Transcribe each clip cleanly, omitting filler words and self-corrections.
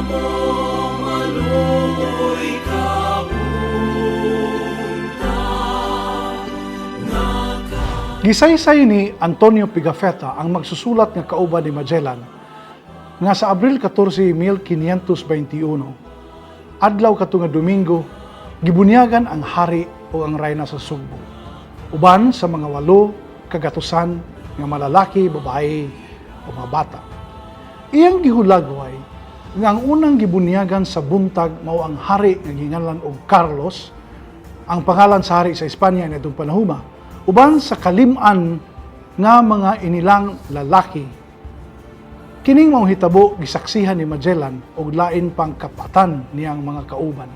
Kamo maluoy kaunta nga. Gisaysay ni Antonio Pigafetta, ang magsusulat nga kauban ni Magellan, nga sa Abril 14, 1521, adlaw kato nga Domingo, gibunyagan ang hari o ang rayna sa Sugbo uban sa mga 8 kagatusan nga malalaki, babae o mga bata. Iyang gihulagway nga ang unang gibunyagan sa buntag mao ang hari nga gingalan og Carlos, ang pangalan sa hari sa Espanya niadtong panahoma, uban sa kaliman nga mga inilang lalaki. Kining maong hitabo gisaksihan ni Magellan og lain pang kapatan niyang mga kauban.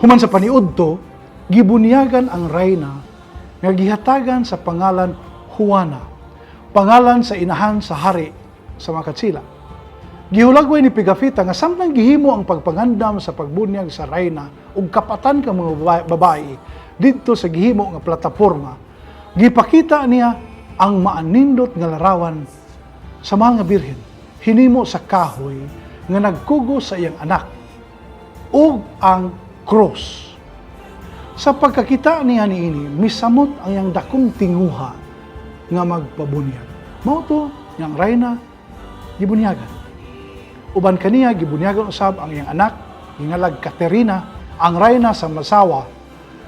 Human sa paniudto, gibunyagan ang rayna nga gihatagan sa pangalan Juana, pangalan sa inahan sa hari sa mga Katsila. Gihulagway ni Pigafetta nga samtang gihimo ang pagpangandam sa pagbunyag sa rayna ug kapatan ka mga babae didto sa gihimo nga plataporma, gipakita niya ang maanindot nga larawan sa mga birhen hinimo sa kahoy nga nagkugo sa iyang anak ug ang cross. Sa pagkakita niya niini, misamot ang iyang dakong tinguha nga magpabunyag. Mao to nga ang rayna gibunyagan. Uban kaniya, gibunyagan usab ang iyang anak, gingalag Caterina, ang rayna sa masawa,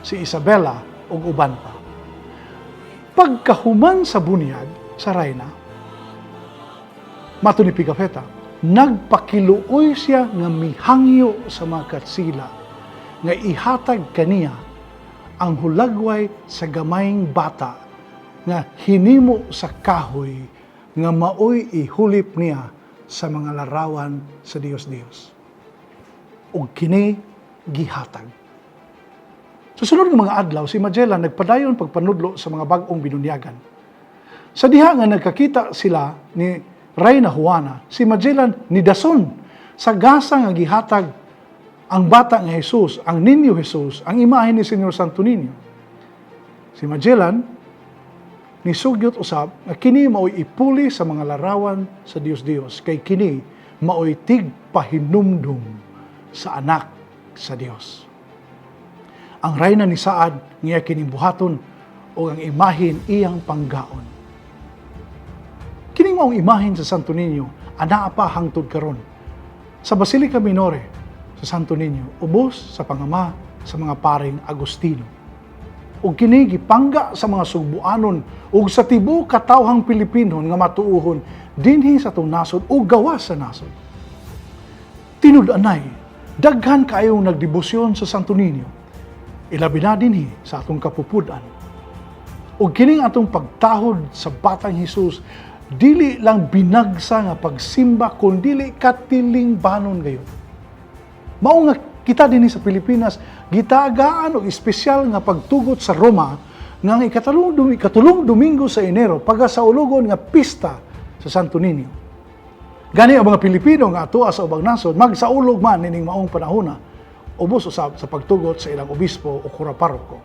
si Isabella, ug uban pa. Pagkahuman sa bunyag sa rayna, mato ni Pigafetta, nagpakiluoy siya nga mihangyo sa mga katsila nga ihatag kaniya ang hulagway sa gamayng bata nga hinimo sa kahoy nga maoy ihulip niya sa mga larawan sa Dios-Dios. Ug kini gihatag. Sa sunod nga mga adlaw, si Magellan nagpadayon pagpanudlo sa mga bag-ong binunyagan. Sa diha nga nagkakita sila ni Reyna Juana, si Magellan nidason sa gasa nga gihatag ang bata nga Jesus, ang Niño Jesus, ang imahe ni Señor Santo Niño. Si Magellan nisugyot usab nga kini maoy ipuli sa mga larawan sa Dios Dios kay kini maoy tigpahinumdum sa anak sa Dios. Ang rayna ni saad nga kining buhaton o ang imahin iyang panggaon. Kining maong imahin sa Santo Niño anaa pa hangtod karon sa Basilica Minore sa Santo Niño, ubos sa pangama sa mga paring Agustino. Ug kini gipangga sa mga Sugbuanon ug sa tibuok katawhang Pilipino nga matuohon dinhi sa atong nasod ug gawas sa nasod. Tinud-anay, daghan kaayong nagdebosyon sa Santo Niño. Ilabi na dinhi sa atong kapupud-an. Ug kining atong pagtahod sa batang Hesus dili lang binagsa nga pagsimba kundili katilingbanon gayud. Mao nga kita dinhi sa Pilipinas gitagaan og espesyal nga pagtugot sa Roma nga ang ikatulong Domingo sa Enero pagasaulugon nga pista sa Santo Niño. Gani ang mga Pilipino nga atua sa ubang nasod magsaulog man nining maong panahona ubos usab sa pagtugot sa ilang obispo o kura paroko.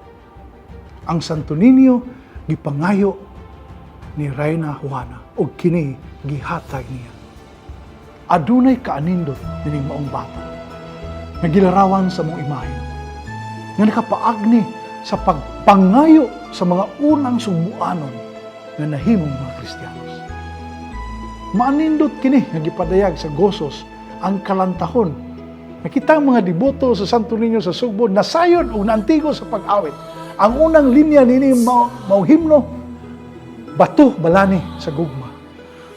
Ang Santo Niño gipangayo ni Reyna Juana ug kini gihatag niya. Adunay kaanindot nining maong bata nga gilarawan sa mong imahen nga nakapaagni sa pagpangayo sa mga unang Sugbuanon nga nahimong mga Kristiyanos. Maanindot kini nga gipadayag sa gosos ang kalantahon. Nakita ang mga deboto sa Santo Niño sa Sugbo nasayod ug naantigo sa pag-awit. Ang unang linya nini mao himno, "Bato balani sa gugma,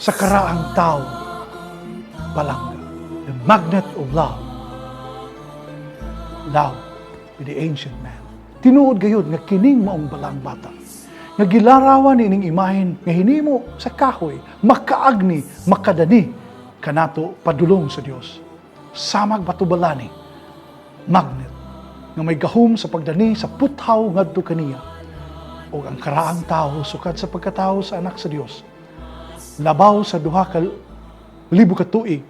sa karaang tao palangga." The magnet of love. Love with the ancient man. Tinuod gayud nga kining maong balang bata nga gilarawan ining imahen nga hinimo sa kahoy, makaagni, makadani kanato padulong sa Dios. Samag bato balani, magnet nga may gahom sa pagdani sa puthaw ngadto kaniya ug ang karaang tao sukad sa pagkatawo sa anak sa Dios labaw sa 2,000 ka tuig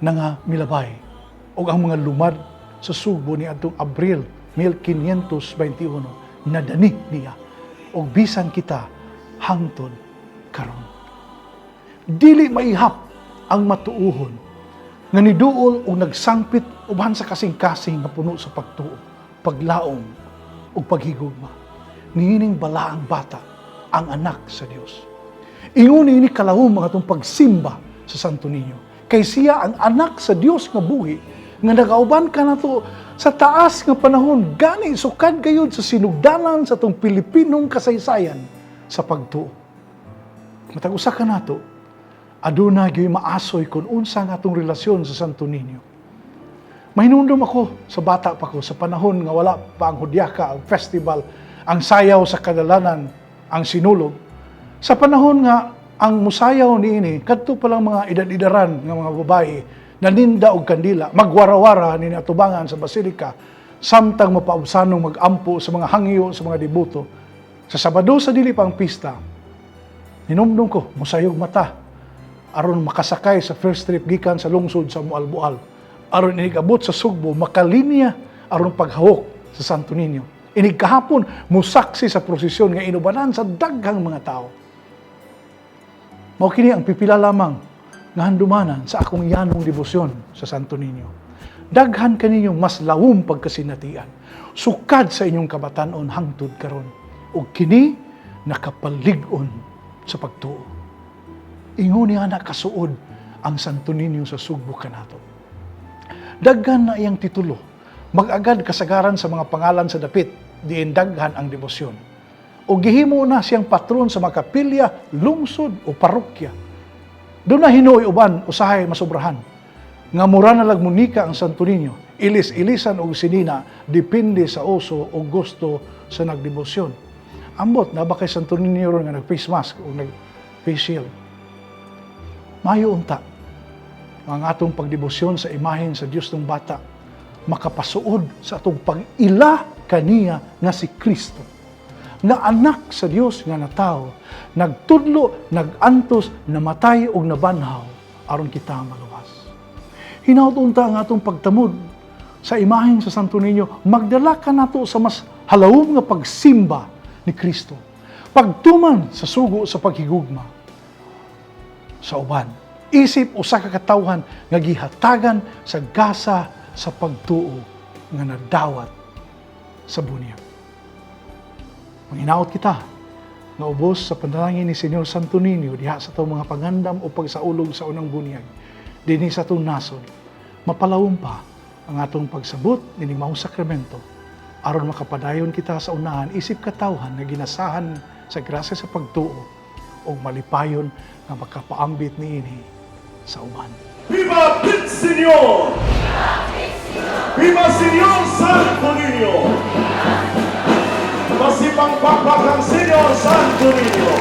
na nga milabay ug ang mga lumad sa Sugbo ni adtong Abril 1521 nadani niya ug bisan kita hangtod karon. Dili maihap ang matuohon. Nga niduol og nagsangpit uban sa kasing-kasing nga puno sa pagtuo, paglaom ug paghigugma. Niining balaang bata ang anak sa Dios. Ingon ini kalawom ang atong pagsimba sa Santo Niño. Kay siya ang anak sa Dios nga buhi nga nagauban kanato sa taas nga panahon, gani sukad gayud sa sinugdanan sa atong Pilipinong kasaysayan sa pagtuo. Matag usa kanato, aduna gyud maasoy kung unsa nga atong relasyon sa Santo Niño. Mahinumdum ako sa bata pa ko, sa panahon nga wala pa ang Hudyaka, ang festival, ang sayaw sa kadalanan, ang Sinulog. Sa panahon nga ang musayaw niini kadto pa lang mga edad-edaran nga mga babae, naninda og kandila, magwarawara ni atubangan sa basilika samtang mapaubsanong magampo sa mga hangyo sa mga deboto. Sa Sabado, sa dili pa ang pista, hinumdum ko musayog mata aron makasakay sa first trip gikan sa lungsod sa Moalboal, aron inig abot sa Sugbo makalinya aron paghawok sa Santo Niño. Inig kahapon musaksi sa prosesyon nga inubanan sa daghang mga tao. Mao kini ang pipila lamang nga handumanan sa akong yanong debosyon sa Santo Niño. Daghan kaninyo mas lawom pagkasinatian sukad sa inyong kabatanon hangtod karon, ug kini nakapalig-on sa pagtuo. Ingon niya kasuod ang Santo Niño sa Sugbo kanato. Daghan na iyang titulo. Mag-agad kasagaran sa mga pangalan sa dapit, diin daghan ang debosyon. O gihimo na siyang patron sa mga kapilya, lungsod o parokya. Duna hinuoy uban, usahay masobrahan. Nga mura na lag munika ang Santo Niño, ilis-ilisan og sinina, depende sa uso o gusto sa nagdebosyon. Ambot, naa ba kay Santo Niño ron nga nag-face mask o nag-face shield? Mayo unta ang atong pagdebosyon sa imahen sa Dios ng bata makapasuod sa atong pag-ila kaniya nga si Kristo, nga anak sa Dios nga natawo, nagtudlo, nagantos, namatay ug nabanhaw aron kita maluwas. Hinaut unta ang atong pagtamod sa imahen sa Santo Niño magdala kanato sa mas halawom nga pagsimba ni Kristo, pagtuman sa sugo sa paghigugma sa uban, isip usa ka katawhan nga gihatagan sa gasa sa pagtuo nga nadawat sa bunyag. Manghinaot kita nga ubos sa panalangin ni Señor Santo Niño diha sa atong mga pangandam o pagsaulog sa unang bunyag dinhi sa atong nasod, mapalawom pa ang atong pagsabot nining maong sakramento aron makapadayon kita sa unahan isip katawhan nga ginasahan sa grasya sa pagtuo ug malipayon nga makapaambit niini sa uban. Viva Pit Señor! Viva Señor Santo Niño! Masipang pakpak ang Señor Santo Niño!